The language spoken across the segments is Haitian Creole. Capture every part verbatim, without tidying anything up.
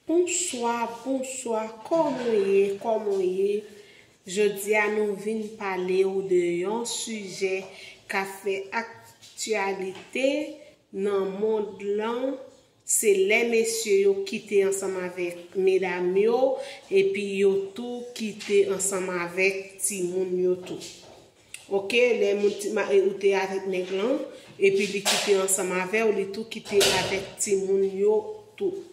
Bonswa, bonswa, kòman w ye, kòman w ye? Jodi a nou vin pale w de yon sijè k ap fè aktyalite nan mond lan. Se lè mesye yo kite ansanm avèk medam yo, epi yo tou kite ansanm avèk timoun yo tou. Oke, lè moun ti ma- ou te avèk nèg lan, epi li kite ansanm avè w, li tou kite avèk timoun yo tou.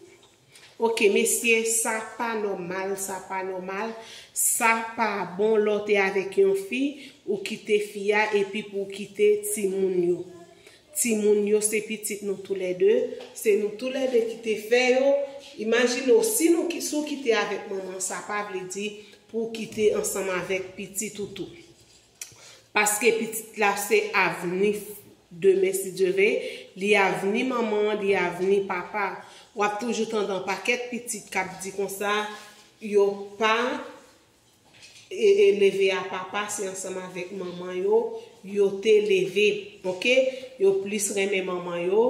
Oke, mesye, sa pa nòmal, sa pa nòmal, sa pa bon lè w te avèk yon fi, ou kite fi a, epi pou w kite timoun yo. Timoun yo se pitit nou toulède, se nou toulède ki te fè yo. Imajine w, si nou ki- si w kite avèk manman, sa pa vle di pou w kite ansanm avèk pitit ou tou. Paske pitit la se avni demen, si Dye ve, li avni manman, li avni papa. W ap toujou tande yon pakèt pitit k ap di konsa, yo pa e, e leve a papa, se ansanm avèk manman yo, yo te leve, oke? Yo plis renmen manman yo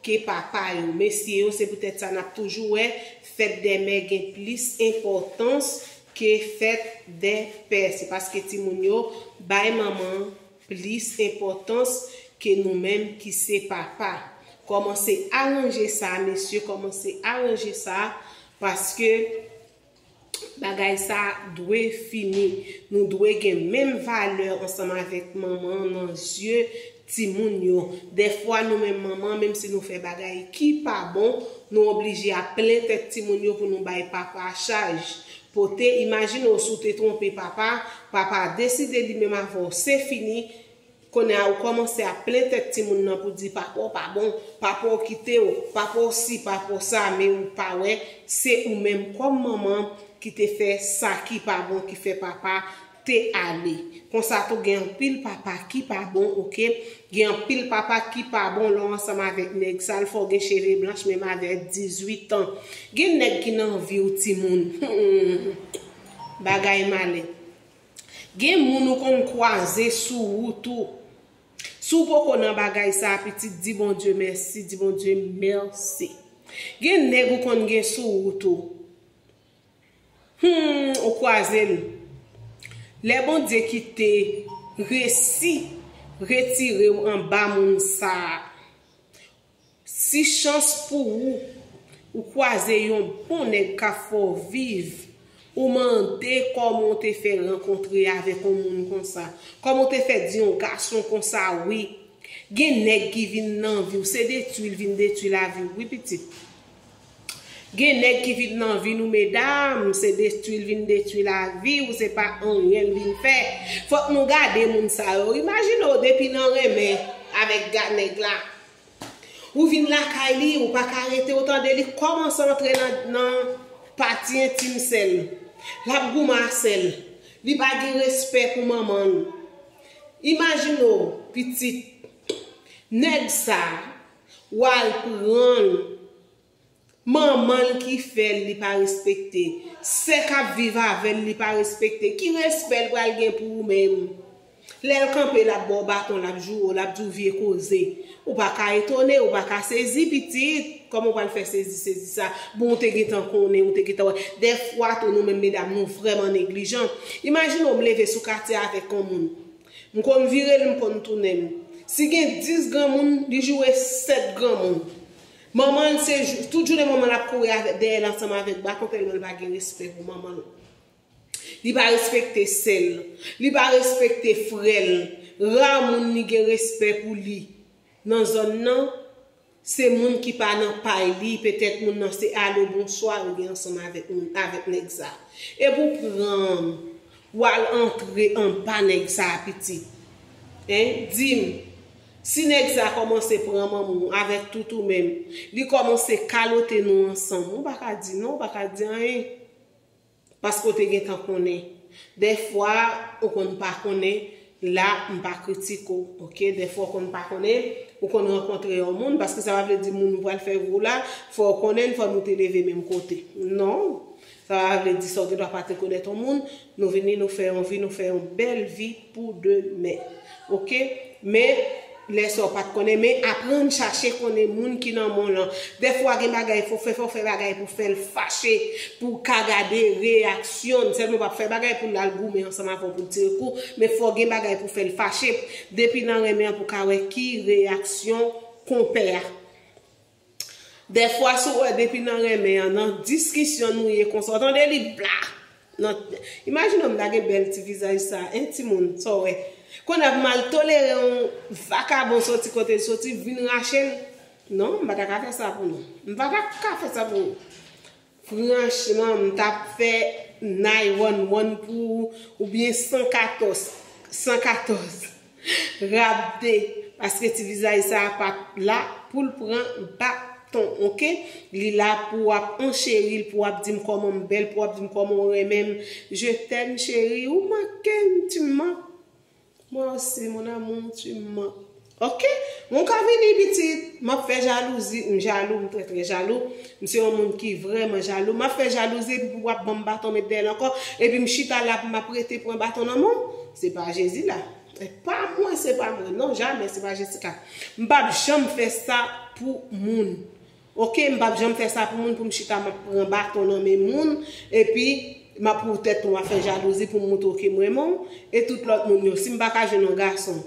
ke papa yo. Mesye yo, se poutèt sa n ap toujou wè fèt dè mè gen plis enpòtans ke fèt dè pè. Se paske timoun yo bay manman plis enpòtans ke nou menm ki se papa. Kòmanse aranje sa, mesye, kòmanse aranje sa, paske bagay sa dwe fini. Nou dwe gen menm valè ansanm avèk manman nan zye timoun yo. Dèfwa nou menm manman, menm si nou fè bagay ki pa bon, nou oblije ap plen tèt timoun yo pou nou bay papa chaj. Pote, imajine w si w te twonpe papa, papa deside li menm avè w, se fini, kounye a ou kòmanse ap plen tèt timoun nan pou di papa w pa bon, papa w kite w, papa w si, papa w sa, men ou pa wè, se ou menm kòm manman ki te fè sa ki pa bon, ki fè papa te ale. Konsa tou gen anpil papa ki pa bon, oke? Gen anpil papa ki pa bon lè w ansanm avèk nèg sa, l fè w gen cheve blanch menm avè dizuit an. Gen nèg ki nan vi w timoun. Bagay malè. Gen moun ou konn kwaze sou wout ou. Si w poko nan bagay sa, pitit, di Bondye mèsi, di Bondye mèsi. Gen nèg ou konn gen sou wout ou. Hmm, ou kwaze l. Lè Bondye kite resi retire w anba moun sa a, si chans pou ou, ou kwaze yon bon nèg k ap fè w viv, ou mande kòman w te fè rankontre avèk yon moun konsa, kòman w te fè di yon gason konsa wi. Gen nèg ki vin nan vi w, se detwi l vin detwi lavi w, wi pitit. Gen nèg ki vin nan vi nou, medam, se detwi l vin detwi lavi w, se pa anyen l vin fè. Fòk nou gade moun sa yo. Imajine w depi nan renmen avèk ga nèg la. Ou vin lakay li, ou pa ka rete, ou tande li kòmanse antre nan, nan pati entim sè l. L ap goumen a sè l. Li pa gen respè pou manman l. Imajine w, pitit, nèg sa, w al pran l. Manman l ki fè l, li pa respekte. Sè k ap viv avè l, li pa respekte. Ki respè l pral gen pou ou menm? Lè l kanpe, l ap ba w baton, l ap joure w, l ap di w vye koze. Ou pa ka etone, ou pa ka sezi, pitit. Kòman w pral fè sezi, sezi sa? Bon, ou te gentan konnen, ou te gentan wè. Dèfwa tou, nou menm medam, nou vrèman neglijan. Imajine w, m leve sou katye avèk yon moun. M konn vire l, m konn tounen l. Si gen dis granmoun, li joure sèt granmoun. Manman l se jou, tout jounen manman l ap kouri avèk, dèyè l ansanm avèk baton tèlman l pa gen respè pou manman l. Li pa respekte sè l. Li pa respekte frè l. Ra moun li gen respè pou li nan zòn nan. Se moun ki pa nan pay li, petèt moun nan se alo bonswa yo gen ansanm avèk moun, avèk nèg sa. Epi w pran, w al antre anba nèg sa a pitit. Hein? Di m, si nèg sa a kòmanse pran manman w avèk tout ou menm, li kòmanse kalote nou ansanm, ou pa ka di non, ou pa ka di anyen. Paske w te gentan konnen. Dèfwa, ou konn pa konnen, la, m pa kritike w, oke? Dèfwa, ou konn pa konnen, ou konn rankontre yon moun, paske sa pa vle di moun ou pral fè vou la, fò w konnen l, fò nou te leve menm kote. Non. Sa pa vle di sa, ou gendwa pa te konèt yon moun, nou vini, nou fè yon vi, nou fè yon bèl vi pou demen. Oke? Men, Lè sa w pa t konnen, men aprann chache konnen moun ki nan men w lan. Dèfwa gen bagay fò fè, fò fè bagay pou fè l fache, pou w ka gade reyaksyon l. Sèlman w p ap fè bagay pou l al goumen ansanm avè w pou l tire kou, men fò gen bagay pou fè l fache. Depi nan renmen an pou w ka wè ki reyaksyon konpè a. Dèfwa, si w wè depi nan renmen an, nan diskisyon nou ye konsa, w tande li bla! Nan, imajine w m lage bèl ti vizaj sa, en timoun, sa w wè. Kounye a pou m al tolere yon vakabon soti kote l soti, vin rache l. Non, m pa ta ka fè sa pou nou. M pa ta ka fè sa pou nou. Franchman, m t ap fè nine one one pou ou, oubyen san katòz, san katòz. Rapde, paske ti vizaj sa a pa t la pou l pran baton, oke? Li la pou w ap ancheri l, pou w ap di m kòman m bèl, pou w ap di m kòman w renmen m. Je t'aime, chérie, ou manke m, tu me manques. Moi aussi, mon amour, tu me manques. Oke? Mwen ka vini pitit, m ap fè jalouzi, m jalou, m trè trè jalou. M se yon moun ki vrèman jalou. M ap fè jalouzi epi pou w ap ban m baton met dèyè l ankò. Epi m chita la, m ap rete pran baton nan men w. Se pa Jezi la. E pa mwen, se pa mwen. Non, jamè, se pa Jezi la. M p ap janm fè sa pou moun. Oke, m p ap janm fè sa pou moun, pou m chita, m ap pran baton nan men moun, epi m ap poutèt mwen fè jalouzi pou m montre w ke m renmen w, e tout lòt moun yo. Si m pa ka jwenn yon gason,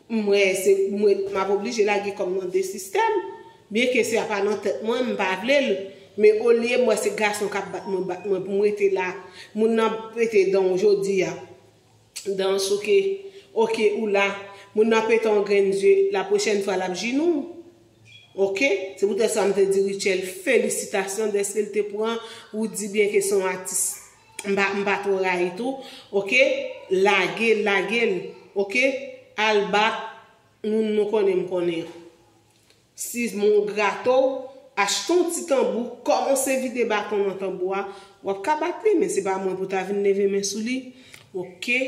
m wè se, m wè, m ap oblije lage kò m nan de sistèm, byenke se a pa nan tèt mwen, m pa vle l, men olye m wè se gason k ap bat mwen, bat mwen pou m rete la, moun nan pete dan w jodi a. Dan souke, oke, ou la, moun nan pete yon grenn zye, la pwochèn fwa l ap jinou. Oke? Se poutèt sa m te di Rutshelle, felisitasyon dèske l te pran Roody byenke se yon atis. M pa, m pa twò rayi tou. Oke? Lage l, lage l. Oke? Al bat moun nou konnen m konnen an. Si moun grato w, achte yon ti tanbou, kòmanse vide baton nan tanbou a, w ap ka bat li, men se pa mwen pou ta vin leve men sou li. Oke?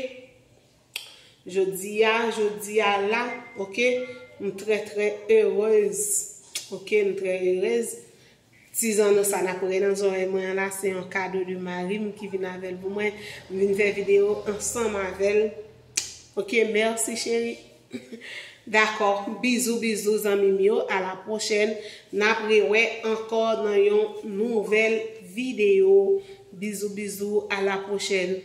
Jodi a, jodi a la, oke? M trè, trè erez. Oke, m trè erez. Ti zanno sa n ap rele nan zòrèy mwen an la, se yon kado de mari m ki vin avè l pou mwen. M vin fè videyo ansanm avè l. Oke, mèsi cheri. Dakò, bizou, bizou, zanmi m yo, a la pwochèn. N ap rewè ankò nan yon nouvèl videyo. Bizou, bizou, a la pwochèn.